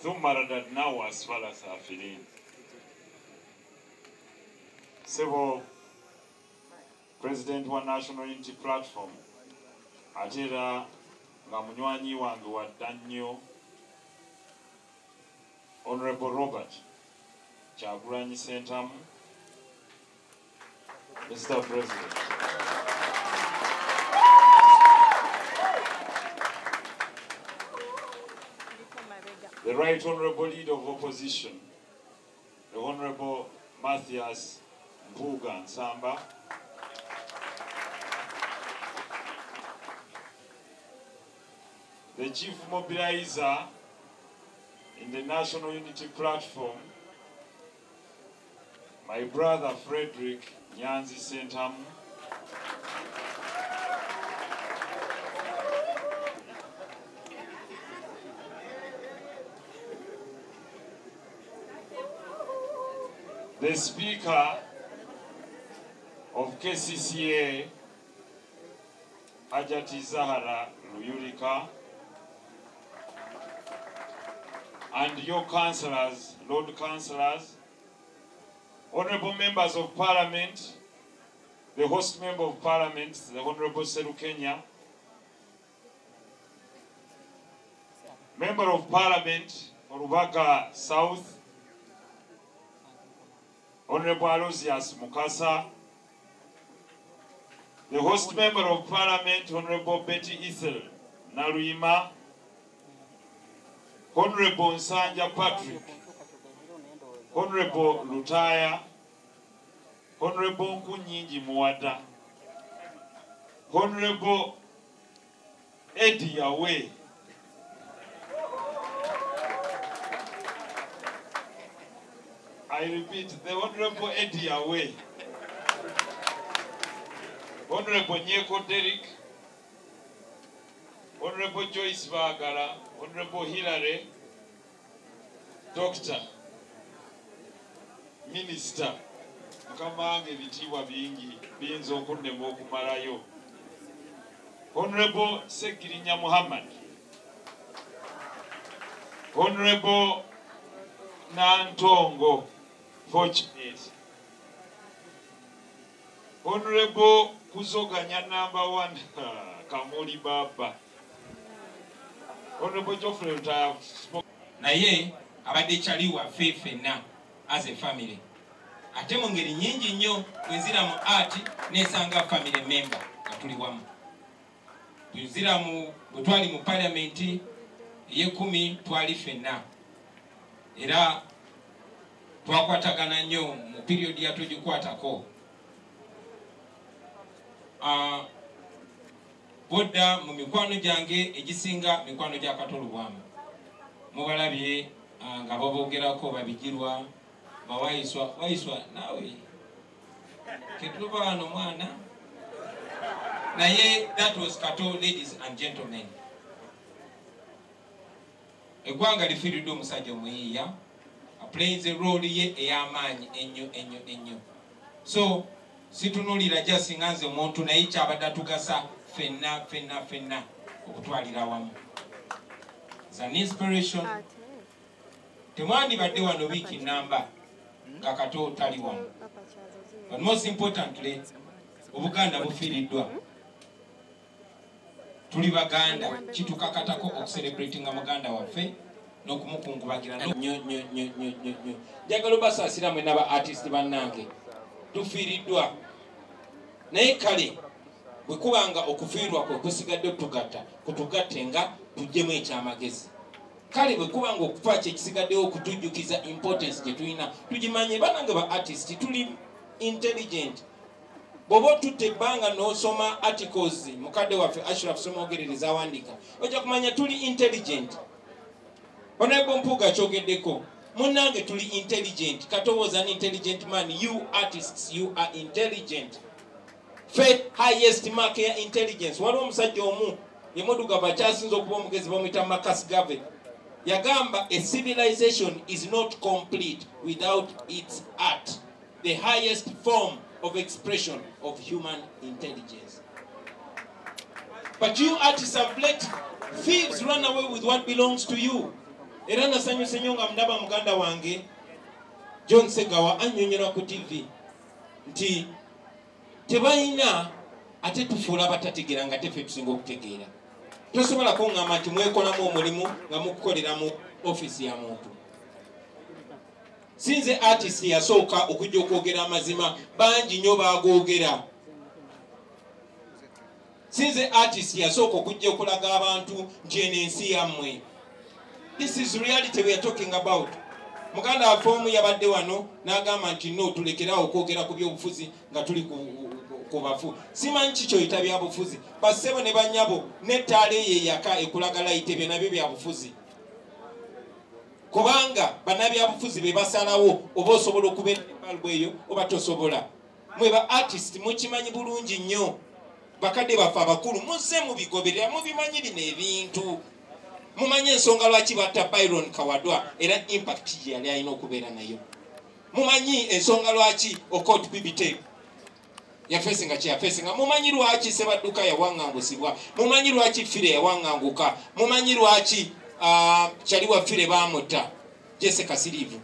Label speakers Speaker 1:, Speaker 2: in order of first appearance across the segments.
Speaker 1: Thumma radadnahu asfala safilin. Sebo President wa National Unity Platform ate era nga munywanyi wange wadda nnyo Honorable Robert Kyagulanyi Ssentamu, Mr. President. The Right Honorable Leader of Opposition, the Honorable Mathias Mpuuga Nsamba, the Chief Mobilizer in the National Unity Platform, my brother Frederick Nyanzi Ssentamu, the Speaker of KCCA, Hajati Zahara Luyirika, and your councillors, Lord Councillors, Honorable Members of Parliament, the host Member of Parliament, the Honorable Serukenya, Member of Parliament for Rubaga South, Honorable Aloysius Mukasa, the host Member of Parliament, Honorable Betty Ethel Naluyima, Honorable Nsanja Patrick, Honorable Lutaya, Honorable Nkunyingi Muwada, Honorable Eddie Yawe, I repeat, the Honorable Eddie Yawe, Honorable Nyeko Derrick, Honorable Joyce Bagala, Honorable Hillary, Doctor, Minister, mukama wange ebitiibwa bingi biyinza okunnema okumalayo. Honorable Segirinya Muhammad, Honorable Nantongo Fortunate, Honorable Kuzoganya number 1 Kamuli Baba, Honorable Geoffrey Lutaya.
Speaker 2: Naye abadde kyali waffe ffenna as a family. Ate mu ngeri nnyingi nnyo bwe nzira mu art nesanga family member nga tuli wamu. Bwe nzira mu bwe twali mu parliament ey'ekumi twali ffenna. Era twakwatagana nnyo mu period ya tugikwatako. Bodda mu mikwano gyange egisinga mikwano gya Kato Lubwama. Mubalabye nga babogerako babigirwa bawaiswa waiswa nawe ketuba wano mwana naye. That was Kato, ladies and gentlemen. Eggwanga lifiiriddwa omusajja omuyiiya aplayinze role ye ey'amaanyi ennyo ennyo ennyo. So situnulira just nga nze omuntu, naye kyabadde atugasa ffenna ffenna ffenna okutwalira awamu. It's an inspiration. Temwandibadde wano wiiki namba nga Kato tali wano. But most importantly, Obuganda bufiiriddwa. Tuli Baganda, kitukakatako okucelebratinga muganda waffe n'okumukungubagira nnyo nnyo nnyo nnyo nnyo. Njagala obasaasira mwenna ba artist bannange, tufiiriddwa. Naye kale bwe kubanga okufiirwa kwe kusigadde otugatta, kutugatte nga tuggyemu ekyamagezi. Kale bwe kubanga okufa kye kisigaddewo okutujjukiza importance gye tulina, tugimanye. Bannange ba artist tuli intelligent. Bw'oba otutte ebbanga n'osoma articles mukadde waffe Ashraf Ssemwogerere z'awandiika, ojja kumanya tuli intelligent. Honorable Mpuuga kyogeddeko, munnange tuli intelligent. Kato was an intelligent man. You artists, you are intelligent. Fe highest mark ya intelligence. Waliwo omusajja omu ye muddugavu akyasinze okuba omugezi, bamuyita Marcus Garvey. Yagamba, "A civilization is not complete without its art, the highest form of expression of human intelligence." But you artists have let thieves run away with what belongs to you. Era nasanyuse nnyo nga ndaba muganda wange John Segawa annyonnyola ku TV nti tebalina, ate tufuula abatategeera nga teffe tusinga okutegeera. Tosobola kuŋŋamba nti mwekolamu omulimu nga mukukolera mu ofiisi ya muntu. Sinze artist yasooka okujja okwogera amazima, bangi nnyo bagoogera. Sinze artist yasooka okujja okulaga abantu nti eno ensi yammwe. This is reality we are talking about. Muganda waffe omu yabadde wano n'agamba nti no, tulekerawo okwogera ku byobufuzi nga tuli ku bafu. Simanyi ki kyoyita byabufuzi. Bassebo ne bannyabo, n'ettaala eyo eyaka ekulaga layiti, ebyo nabyo byabufuzi. Kubanga bannabyabufuzi be basalawo oba osobola okubeera ne balbu eyo oba tosobola. Mwe ba artist mukimanyi bulungi nnyo. Bakadde baffe abakulu muzze mubigoberera, mubimanyi bino ebintu. Mumanyi ensonga lwaki batta Byron Kawadwa, era impact gye yali alina okubeera nayo. Mumanyi ensonga lwaki Okot Pibite yafesinga kye yafesinga. Mumanyi lwaki Sebadduka yawangangusibwa. Mumanyi lwaki Fire yawanganguka. Mumanyi lwaki Kyaliwa Fire baamutta Jesse Kasirivu.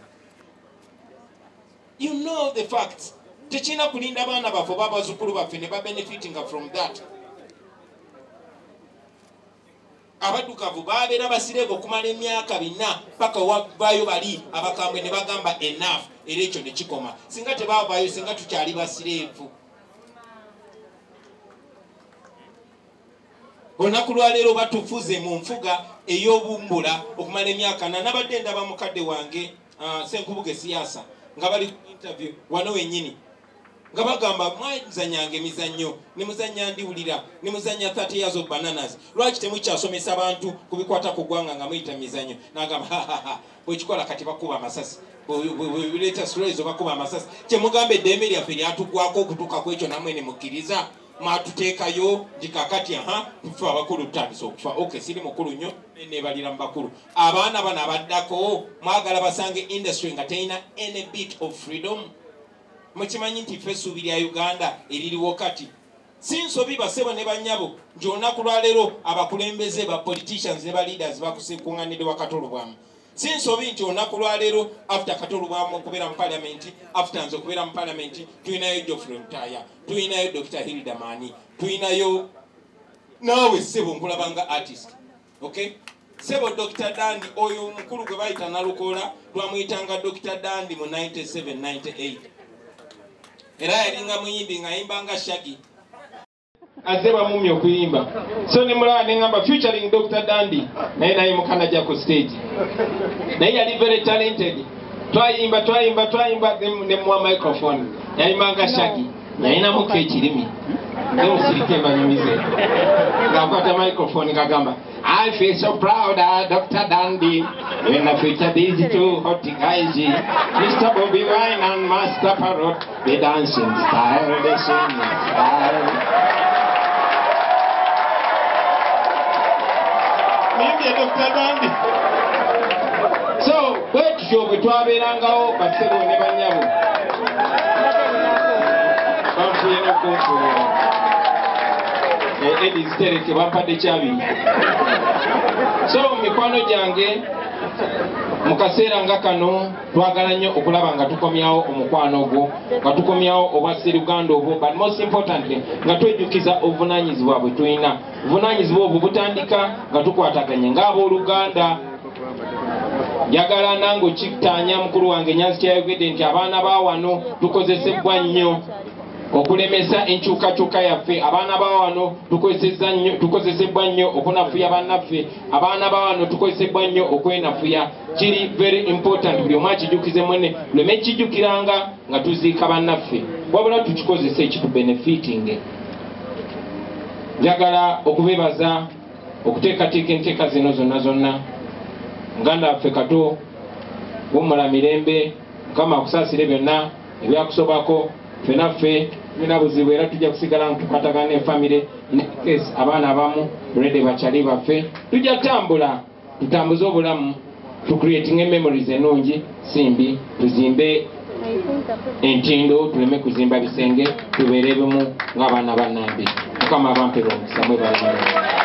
Speaker 2: You know the facts. Tekirina kulinda baana baffe oba abazzukulu baffe ne babenefitinga from that. Abaddugavu babeera basirevu okumala emyaka 4 paka wavaayo bali abakambwe ne bagamba enough, era ekyo ne kikoma. Singa tebaavaayo, singa tukyali basirevu. Olunaku lwaleero batufuze mu nfuga ey'obumbula okumala emyaka 4. Nabadde ndaba mukadde wange Senkubuge Siasa nga bali ku interview wano wennyini nga bagamba mwazanyanga emizannyo, ne muzannya ndiwulira, ne muzannya 30 years of bananas, lwaki temukyasomesa bantu ku bikwata ku ggwanga nga muyita mizannyo? N'agamba hahaha, bwekikola kati bakuba amasasi, bweleeta stories bakuba amasasi. Kyemugamba eddembe lyaffe lyatuggwako okutuuka ku ekyo nammwe ne mukkiriza mwatuteekayo nti kakati aha tufe abakulu tutandise okufa. Okay, siri mukulu nnyo, neebalira mu bakulu. Abaana bano abaddako mwagala basange industry nga terina any bit of freedom. Mukimanyi nti ffe essuubi lya Uganda eririwo kati. Si nsobi bassebo ne bannyabo nti olunaku lwaleero abakulembeze ba politicians ne ba leaders bakuŋŋaanidde wa Kato Lubwama. Si nsobi nti olunaku lwaleero after Kato Lubwama okubeera mu parliament, after nze okubeera mu parliament, tulinayo Geoffrey Lutaaya, tulinayo Dr. Hilda Mani, tulinayo naawe ssebo nkulaba nga artist. Okay? Ssebo Dr. Dandi, oyo omukulu gwe bayita Nalukoola twamuyitanga Dr. Dandi mu 97 98. Era yalinga muyimbi ng'ayimba nga Shaggy. Azze bamumye okuyimba. So ne mulaba ne ngamba featuring Dr. Dandi, naye naye mukana ajja ku stage. Naye yali very talented. Twayimba twayimba twayimba ne muwa microphone. Yayimba nga Shaggy. Yalinamuko ekirimi. Ne musirike mbanyumize. Ng'akwata microphone ng'agamba, I feel so proud, Dr. Dandi, when I feature these two hot guys, Mr. Bobby Wine and Master Parrot, the dancing style, the singing style. Nimbye Dr. Dandi. So, bwe tutyo bwe twabeerangawo bassebo ne bannyabo. Banfuye n'okunfuuyira. Eddie Zitereke bampadde kyabiri. So mikwano gyange, mu kaseera nga kano twagala nnyo okulaba nga tukomyawo omukwano ogwo, nga tukomyawo obwasseruganda obwo, but most importantly nga twejjukiza obuvunaanyizibwa bwe tulina. Obuvunaanyizibwa obwo butandika nga tukwataganye ng'abooluganda. Njagala nange okitaanya mukulu wange Nyanzi kyeyayogedde nti abaana ba wano tukozesebwa nnyo okulemesa enkyukakyuka yaffe. Abaana ba wano tukozesebwa nnyo okunafuya bannaffe. Abaana ba wano tukozesebwa nnyo okwenafuya. Kiri very important buli omu akijjukize mwene, tuleme kijjukiranga nga tuziika bannaffe, wabula tukikozese ekitubenefitinge. Njagala okubeebaza okuteekateeka enteeka zino zonna zonna. Muganda waffe Kato, wummula mirembe, Mukama akusaasire byonna ebyakusobako. Ffenna ffe tulina buzibu era tujja kusigala nga tukwatagana ne famire ne case abaana abamu already bakyali baffe. Tujja tambula tutambuze obulamu, tucreatinge memories ennungi simbi, tuzimbe entindo, tuleme kuzimba bisenge, tubeere bumu ng'abaana ba Nnambi. Mukama abampere omukisa, mwebale.